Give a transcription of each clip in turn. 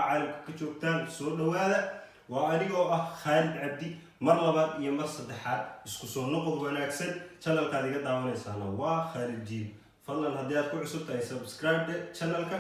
Caalamka ka joogtaan, soo dhawaada. Waa anigoo ah Khaalid Cabdi, mar labaad iyo mar saddexaad isku soo noqod wanaagsan. Channelkaad iga daawanaysaana waa Khaalid Jiil. Fadlan, haddii aad ku cusub tahay, subscribe dhe channelka,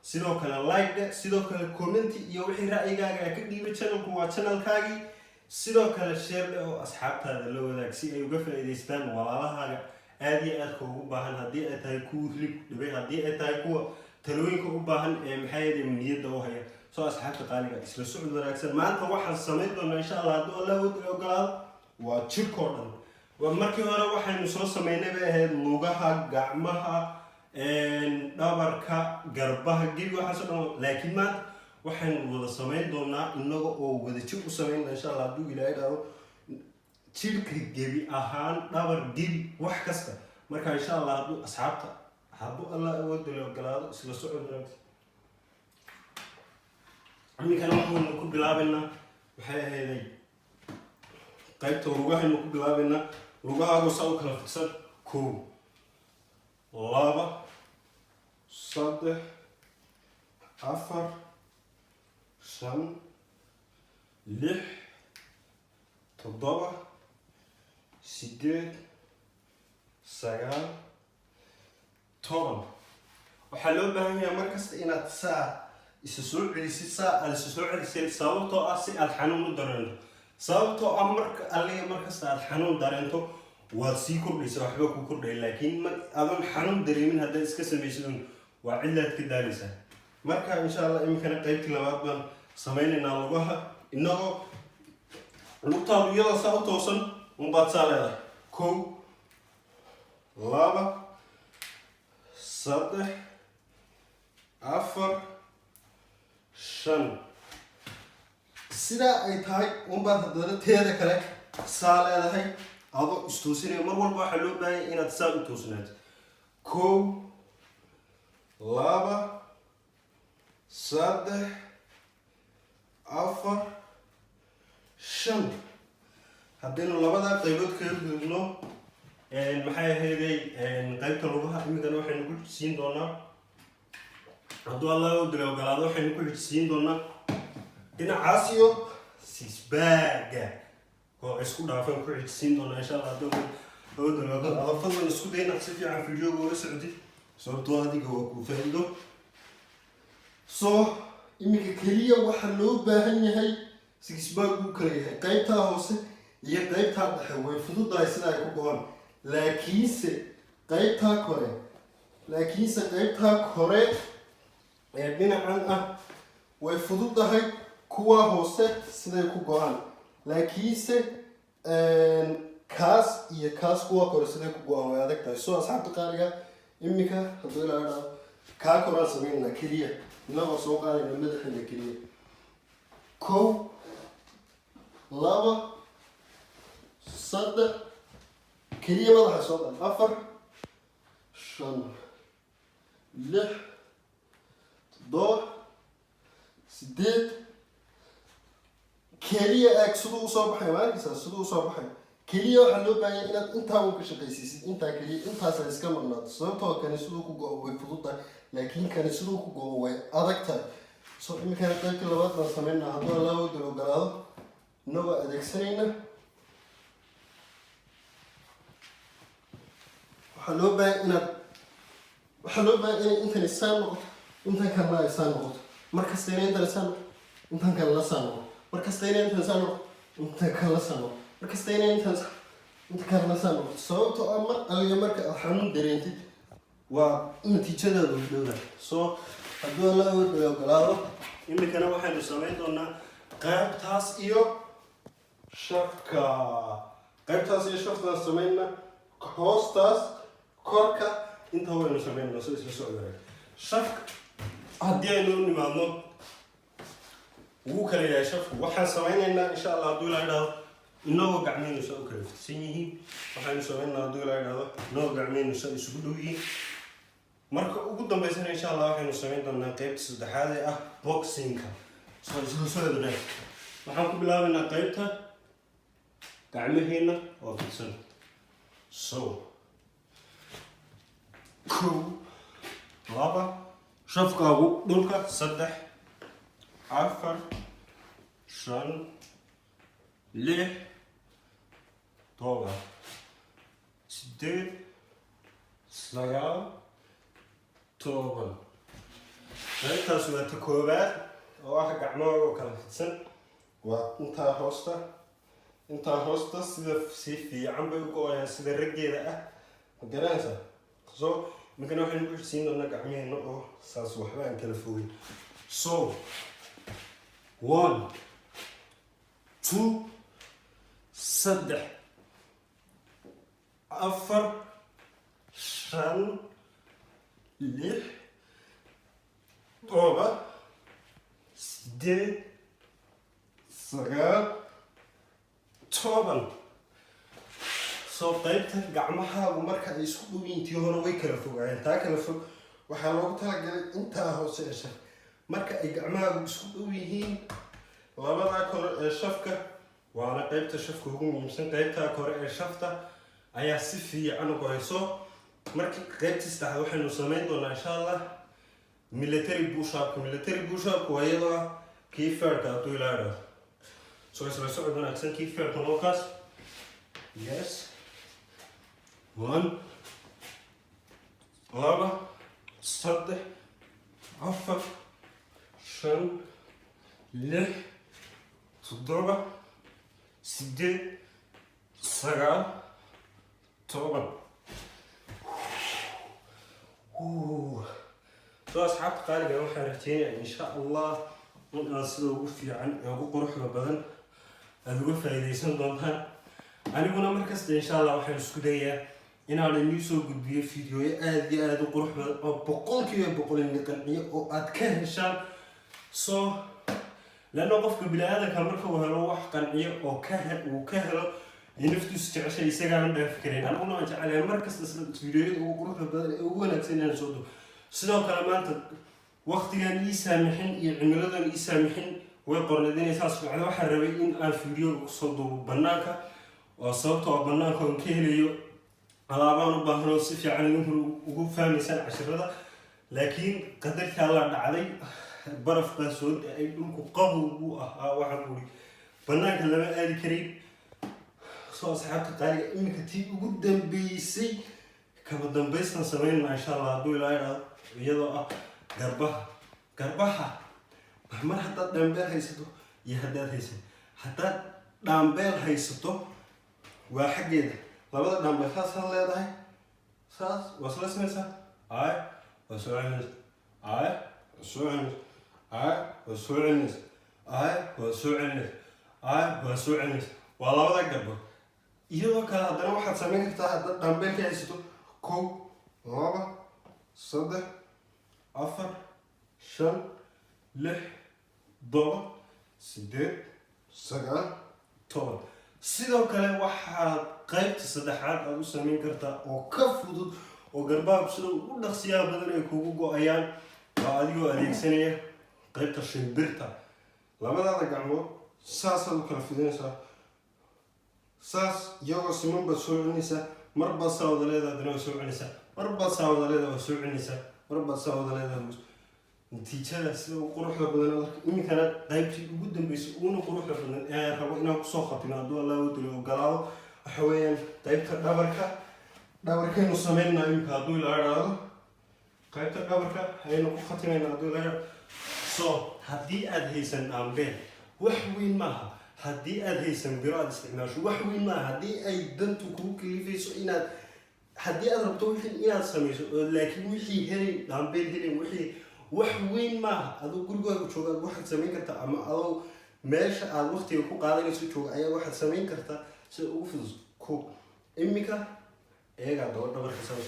sidoo kale like dhe, sidoo kale comment iyo wixii ra'yigaaga ka dhiibay. Channelku waa channelkaagii. Sidoo kale share dhe oo asxaabtaada la wadaag si ay uga faa'iidaystaan walaalahaaga aada iyo aadka ugu baahan, haddii ay tahay kuwa hilib dhibay, haddii ay tahay kuwa talooyinka u baahan ee maxaa niyadda u haya. Soo asxaabta qaaliga, isla socod wanaagsan. Maanta waxaan samayn doonaa, insha Allah, hadduu Allah ogolaado, waa jirkoo dhan. Waa markii hore waxaynu soo samaynay bay ahayd lugaha, gacmaha, dhabarka, garbaha, gebi, waxaasoo dhan. Laakiin maanta waxaynu wada samayn doonaa, inaga oo wada jir u samaynaa, insha Allah, hadduu Ilaahay dhahdo, jirka gebi ahaan, dhabar, gebi, wax kasta. Marka insha Allah, hadduu asxaabta, hadduu Allah awoodda la ogolaado, isla socod wanaagsan. Iminkana waxaynu ku bilaabaynaa, waxay ahayday, qaybta lugahaynu ku bilaabaynaa. Lugahaagu saa u kala fidsan: kow, laba, saddex, afar, shan, lix, toddoba, sideed, sagaal, 10. Waxaa loo baahan yahay mar kasta inaad saa isa soo celisid, saa aada isa soo celisay, sababtoo ah si aad xanuun u dareento. Sababtoo ah marka alliga mar kasta aad xanuun dareento, waad sii kordhaysa, waxba ku kordhaya. Laakiin mar adoon xanuun dareemin haddaad iska samaysid un, waa cillaad ka daalaysaa. Marka insha Allah iminkana qaybtii labaad baan samaynaynaa lugaha, inagoo lugtaadu iyadoo saa u toosan unbaad saa leedahay: kow, laba, saddex, afar, shan. Sidaa ay tahay unbaad haddana teeda kale saa leedahay, adoo istoosinaya. Mar walba waxaa loo baahanya inaad saa u toosnaato: kow, laba, saddex, afar, shan. Haddaynu labadaa qaybood kaga gudubno, maxay ahayday, qaybta lugaha, iminkana waxaynu ku xijisiin doonaa, hadduu Allah u dila ogolaado, waxaynu ku xijisiin doonaa dhinacaas iyo six-packa oo isku dhaafan ku xijisiin doonaa, insha Allah, hadduu u dila ogolaado. Fadlan isku day inaad si fiican videoga ula socotid, sababtoo adiga waa kuu faa'iido. So iminka keliya waxaa loo baahan yahay, six-pack uu kala yahay qaybtaa hoose iyo qaybtaa dhexe. Way fududahay sida ay ku go-on, laakiinse qaybtaa kore, laakiinse qaybtaa kore ee dhinacan ah way fududahay, kuwa hoose siday ku go-aan, laakiinse kaas iyo kaas, kuwa kore siday ku go-aan way adag tahay. So asxaabta qaaliga, iminka hadduu ilaa dhaho, kaa koraan sameynaa keliya, inagoo soo qaadayna madaxeena keliya: kow, laba, saddex, keliya madaxa soo qaad, afar, shan, lix, toddoba, sideed. Keliya eeg siduu usoo baxay. Ma arkaysaa siduu usoo baxay? Keliya waxaa loo baahanya inaad intaa un ka shaqaysiisid, intaa keliya, intaasa iska maqnaato, sababtoo kani siduu ku go-o way fududahay, laakiin kani siduu ku go-o way adag tahay. So iminkana qaybtii labaad baan sameynaa, hadduu Allah dal ogolaado, inagoo adeegsanayna. Waxaa loo baahan inay intani saa noqoto, intan kalena ay saa noqoto. Markasta inay intani saa noqoto, intan kalena saa noqoto. Markasta inay intan saa noqoto, intan kalena saa noqoto. Markasta inay intan inta kalena saa noqoto, sababtoo ah mar aliga marka aad xanuun dareentid, waa natiijadaadu dhowda. So hadduu Alla ogolaado, iminkana waxaynu samayn doonaa qaybtaas iyo shafka. Qaybtaas iyo shaftaan samayna, hoostaas, korka, intaa waynu samaynaa. Soo isla socda. Shafka haddii aynu u nimaadno, wuu kala yahay shafku. Waxaan samaynaynaa, insha Allah, hadduu Ilaa idhaahdo, inagoo gacmeynu saa u kala fidsan yihiin. Waxaynu samaynaa, hadduu Ilaa idhaahdo, inagoo gacmeynu saa isugu dhow yihiin. Marka ugu dambeysana, insha Allah, waxaynu samayn doonaa qeybta saddexaad ee ah boxingka. Soo isla socda. Waxaan ku bilaabaynaa qeybta gacmaheena oo fidsan. So kow, laba, shafkaagu dhulka, saddex, 4, 5, 6, 7, 8, 9, 10. Qaybtaas waa ta koowaad oo ah gacmahooga oo kala fidsan. Waa intaa hoosta, intaa hoosta sida si fiican bay u go-ayaan, sida raggeeda ah, ma garanaysaa? So iminkana waxaynu ku xigsiin doonaa gacmaheena oo saas, waxba aan kala fogin. So 1, 2, 3, 4, 5, 6, 7, 8, 9, 10. Soo qaybta gacmahaagu marka ay isku dhow yihiin, tii hore way kala fogaayeen. Taa kala fog waxaa loogu talagalay intaa hoose ee shaf. Marka ay gacmahaagu isku dhow yihiin, labadaa kore ee shafka, waana qaybta shafka ugu muhiimsan, qaybtaa kore ee shafta ayaa si fiican u goyso. Markii qaybtii saddexaad waxaynu samayn doonaa, insha Allah, military push-upka. Military push-upka waa iyadoo ah kii feerka, hadduu ilaa idhaahdo. Soo isla socod wanaagsan. Kii feerka nookaas. Yes, 1, 2, 3, 4, 5, 6, 7, 8, 9, 10. Soo asxaabta qaaliga, waxaan rajeynayaa, insha Allah, in aad sida ugu fiican ee ugu quruxda badan aada uga faa'iidaysan doontaan. Aniguna markasta, insha Allah, waxaan isku dayaa inaan inii soo gudbiyo fiidiyoyo aada iyo aada u qurux badan oo 100% ini qanciyo oo aad ka heshaan. So leanna qofka bini aadanka marka uu helo wax qanciyo oo ka he uu ka helo iyo naftiisu jeceshay, isagaana dhaafi karayn. Aniguna waan jecelahay markasta isla fiidiyoyada ugu quruxda badan ee ugu wanaagsan inaan soo dubo. Sidoo kale maanta waqtigan ii saamixin iyo cimiladan ii saamixin, way qorneed inay saas dhacdo. Waxaan rabay in aan fiidiyo kusoo duubo banaanka, oo sababtoo ah banaanka oon ka helayo alaabaan u baahan oo si fiican idinkuna ugu fahmaysaan cashirada. Laakiin qadarkaa la dhacday, baraf baa soo da-ay, dhulku qabow buu ahaa, waxaan uri banaanka lama aadi karin. Soo asxaabta qaaliga, iminka tii ugu dambeysay, kama dambaystan sameynaa, insha Allah, hadduu ilaa idhaahdo, iyadoo ah garbaha. Garbaha mar haddaad dumbbell haysato iyo haddaad haysato, haddaad dumbbell haysato waa xaggeeda. Labada dumbbell saasaad leedahay, saas waa isla samaysaa. Ay, waa soo celinaysa. Ay, waa soo celinaysa. Ay, waa soo celinaysa. Ay, waa soo celinaysa. Ay, waa soo celinaysa. Waa labada garbood. Iyadoo kale haddana waxaad samayn kartaa, haddaad dumbbell ka haysato, 1, 2, 3, 4, 5, 6, 7, 8, 9, 10. Sidoo kale waxaad qaybta saddexaad aada u samayn kartaa oo ka fudud oo garbaha sida ugu dhaqsiyaha badan ay kugu go-ayaan, waa adigoo adeegsanaya qaybta shimbirta. Labadaada gacmood saasaad u kala fidinaysaa, saas iyagoo siman baad soo celinaysaa. Mar baad saa wada leedahay, haddana waa soo celinaysaa. Mar baad saa wada leedahay, waa soo celinaysaa. Mar baad saa wada leedahay. Natiijada sida ugu quruxda badan aad arka. Iminkana qaybtii ugu dambeysay uguna quruxda badan ee aan rabo inaan kusoo khatimo, hadduu Allah u dilo ogolaado, waxa weeyaan qaybta dhabarka. Dhabarkaynu sameynaa iminka, hadduu ilaa idhaahdo. Qaybta dhabarka ayaynu ku khatimayna, hadduu ilaa idhaahdo. So haddii aad haysan dumbbell, wax weyn maaha. Haddii aad haysan biro aad isticmaasho, wax weyn maaha. Haddii ay dantu kugu kalifayso inaad, haddii aad rabto wixii inaad samayso oo laakiin wixii helin, dumbbell helin, wixii wax weyn maaha. Adoo gurigaaga joogaad waxaad samayn kartaa, ama adoo meesha aad waqtiga ku qaadanayso jooga ayaa waxaad samayn kartaa sida ugu fudud. Ko iminka iyagaa daba dhabarka samay.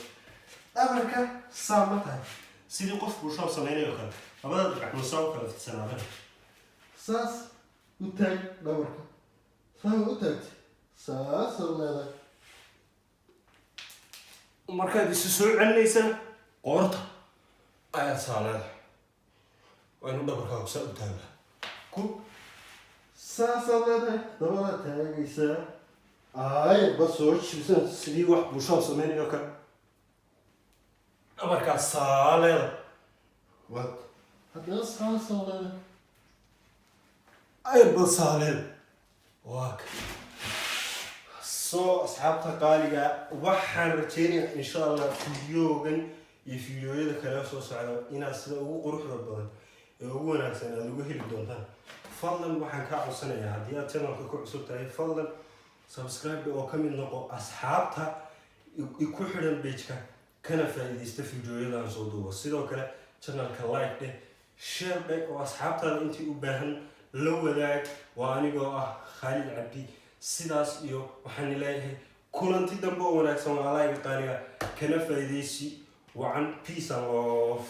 Dhabarka saa ma tahay, sidii qof push-up samaynayo kale, labada gacmood saa u kala fidsanaadaan, saas u taag dhabarka, saa u taagtay, saasa leedahay. Markaad isu soo celinaysana, qoorta ayaad saa leedahay. Waa inuu dhabarkaagu saa u taagaa ku saasaad leedahay, dabada taagaysaa, aayadba soo jibsan, sidii wax push-up samaynayo kale, dhabarkaas saa leedahay. Waad haddana saasaa leedahay. Ayar waa ka. So asxaabta qaaliga, waxaan rajeynayaa, insha Allah, fideogan iyo fideoyada kale soo socda inaad sida ugu quruxda badan ee ugu wanaagsan aada uga heli doontaan. Fadlan waxaan kaa codsanayaa, haddii aad channelka ku cusub tahay, fadlan subscribe oo ka mid noqo asxaabta ku xidhan pageka, kana faa'iidaysta fideoyadan soo duubo. Sidoo kale channelka like dheh, share dheh oo asxaabtaada intii u baahan la wadaag. Waa anigoo ah Khaalid Cabdi. Sidaas iyo waxaan leeyahay kulanti dambe oo wanaagsan, walaalahayga qaaliga, kana faa'iidaysi wacan. Peace and love.